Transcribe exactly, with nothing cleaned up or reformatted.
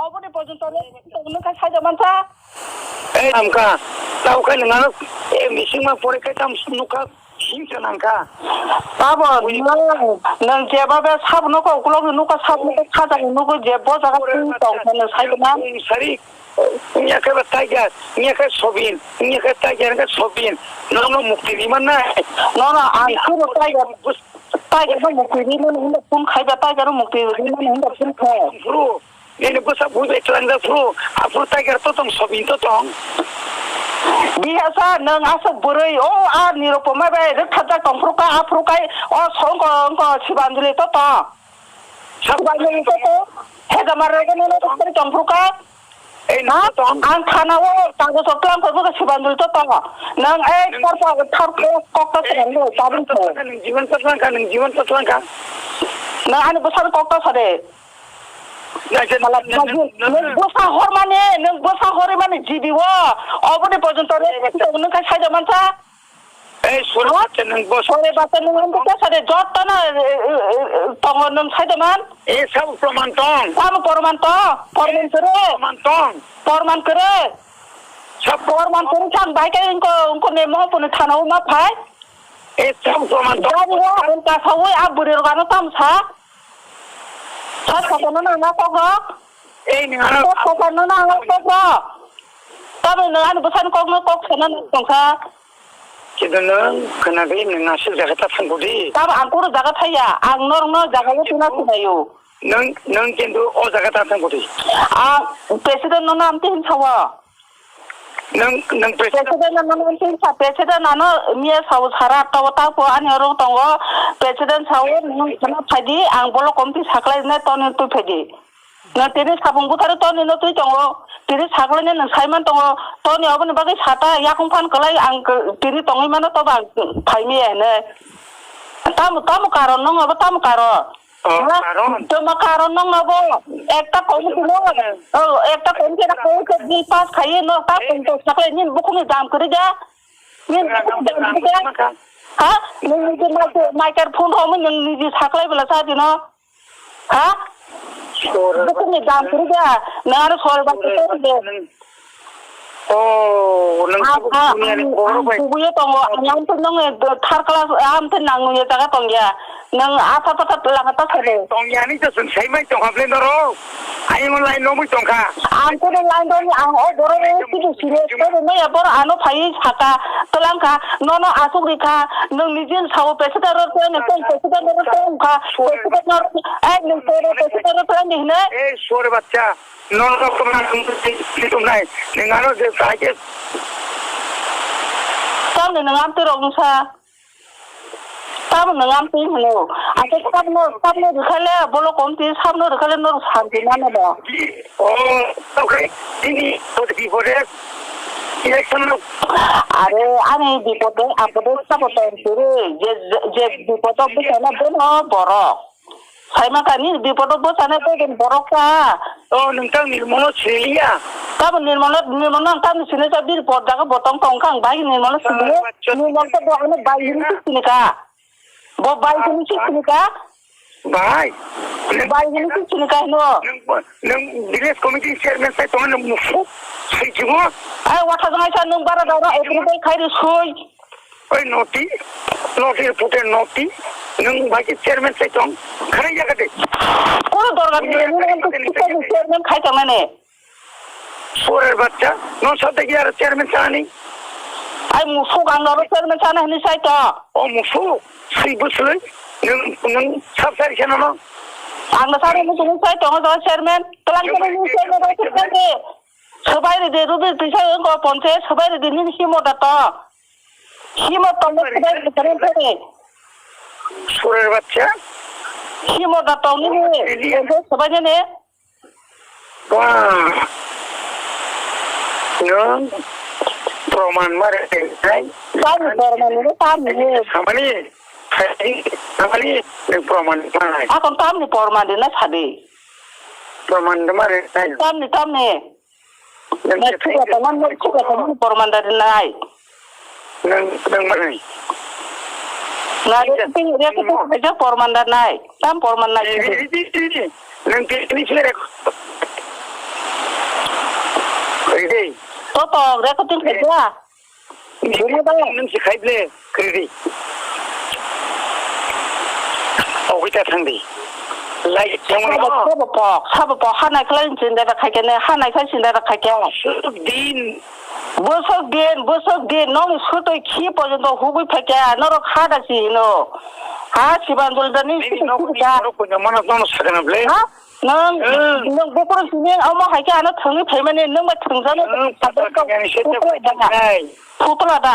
Oboni porjonto le tongno kha saida mansa. Ei, amka, tau khe nang ano, e, mising ma pore khe tam nukha, hingsa nangkha. Tabo, nang, nang jeba be sab nukha, ukulok nukha, sab nukha, khaja nukha, je bo jaga tong, tong, nang saida man. Sari, ngiya khe ba tiger, ngiya khe sobin, ngiya khe tiger, ngiya khe sobin. Nono mukti ri man nai. Nono ang khe bo tiger, tiger no mukti ri man, hinda phone khai ba tiger no mukti ri man, hinda phone khai. Bro. Nini bwsa bui bai twlangjak phuru, aphuru tiger to tong, sobin to tong. Bihasa nwng aswk bwrwi, o a Nirupoma bai rwkthajak tong phuru kha, aphuru kai o songko wngko Sibanjali to tong. Sibanjali to tong. Hejamar rwgwi nini bwsari tong phuru kha. Ei, ha? Nini to tong. Ang thana o kagoj rok twlang phai bwkha Sibanjali to tong. Nwng ei nini thar pa, thar kok, kok ta swnam le, tabuk khe. Nwng jiban ta twlang kha, nwng jiban ta twlang kha. Nwng ani bwsani kok ta sade. Naikhe Mala nang, nang, nang, nang bwsa hormani, nwng bwsa hormani G B o, oboni porjonto re, nang khe saida mansa. Ei, sore bacha nwng bwsa. Sore bacha nwng ang bwsa sade, jotto no, e, e, e, tongo nwng saida man. E, sabo proman tong. Sabo proman tong, proman kere. Proman tong. Proman kere. Sab proman kere, sang bai kai ingko, ingko ne mo puni thana o ma phai. E, sabo proman tong. Jani o, ang ka sawi, a buri rok ano tam sa. Sat sakano nang na kok rok? Ei, nang ano. Sat sakano nang na kok rok? Tamo nang ani bwsani kok no kok sana nang tongsa. Kintu nang khwnagwi nang aswk jaga ta thangkudi. Tamo ang kunu jaga thaya, ang norok no jaga o tuna sinayo. Nang, nang kintu o jaga ta thangkudi. Ang president no nam tin sawa. Nwng, nwng president. President ano nwng tin sa, president ano miya sao sara tabo tapo ani oro tongo. President sao nwng khana phaidi, ang bolo komti saklai ne toni tu phaidi. Na tini sabung butari toni no twi tongo. Tini saklai ne nwng saiman tongo. Toni oboni bagwi sata yakung phan kwlai ang k-, tini tongwi mano toba ang phaimi ene. Tamo, tamo karon nwng obo tamo karon. Oh, ha? Karon. Toma karon nang nabo. Ekta kom kino. Oh, ekta kom kino ko ke di pas khai no ta kom to sakle nin bukhung ni dam kri ga. Nin bukhung ni dam kri ga. Ha? Nin ni ma ke microphone ho mun nin ni sakle bela sa dino. Ha? Bukhung ni dam kri ga. Na ro sol ba ke de. Oh, nang ang, ang, ang, ang kubuyo tongo, ang, ang to nang, eh, third class, ang to nang nungya jaga tongya. Nang asa pata langa ta sare. Tongya ni to sun sai mai tong hable noro. Ai mo line no mui tongkha. Ang to line do ni ang o boro re sidu sire to no ya boro ano phai saka tolangka nono asuk rikha nang nijin sao pesita ro to ne tong pesita ro to ungkha pesita ro ai nang to pesita ro to ne hine. Eh, sore baccha. Nono koma nang tumnai, nang ano je saje. Tamni nang amtwi rok wngsa. Tamo nang amtwi hino. Ake sabno, sabno rwkhale, bolo komti sabno rwkhale norok santi mano da. Oh, okay. Ini, bipode, election no. Are, ani bipode, apode, sabo tong siri. Je, je, je bipode, bwsana bono borok. Saima kani bipodo bwsana tei borok ta. O, nwng tang Nirmolo siliya. Tamo Nirmolo, Nirmolo ang tamo sini sa bir por jaga botong tong kang bai Nirmolo sini. Ah, bacha. Nirmolo to bo ano bai hini si sini ka. Bo bai hini si sini ka. Bai. Bai hini si sini ka no. Nwng, nwng village committee chairman sai tong nwng musu. Sai jibo. Ai watha jang ai sa nwng bara dara every day khai ri sui. Oi noti, noti pute noti, nwng bai khe chairman sai tong, kharang ya kate. Kono dorkar ni, nwng ang khe chairman khai tong nani. Suarer baccha, nwng sa tegi aro chairman sanani. Ai musuk ang aro chairman sana hini sai to. O musuk, si bwswlwi, nwng, nwng sab sari kheno no. Ang na sari musuk sai tong, o chairman, tlang khe nwng chairman bai khe tlang khe. Swbai ridi, rubi tisa wngko ponche, swbai ridi nini himo da to. Himo tongo swbai ridi, swbai ridi. Suarer baccha. Himo da to nini, ponche swbai nini. Wah. Nwng proman mare nai. Tamo proman ni, tamo ni. Samani, samani, nwng proman mare. Akon tamo ni proman di na sadi. Proman mare nai. Tamo ni, tamo ni. Nwng nai, chuka tongmani, chuka tongmani porman da rinai. Nwng, nwng manwi. Na, re, re, re, re, porman da nai. Tam porman nai. Re, re, re, re, re. Nwng tini sini rek. Toto, recording khaikha. Bini ba? Nung si khai ble, kiri. Ogwi ta thang di. Lai, thang di. Sabo pok, sabo pok, ha nai khlai chinda da khaikha ne, ha nai khlai chinda da khaikha. Suk din. Bwswk din, bwswk din, nong sutwi khi porjonto hugwi phaikha, norok ha da si hino. Ha, Sibanjali da ni. Nini sutwi nok ni khika. Borok punya mana nono sakana ble. Ha? Nwng, Hmm. Nwng bukurok sini omo hai khe ano thwngwi phaimani, nwng bai thwngjani. Hmm, Putla da. Putla da.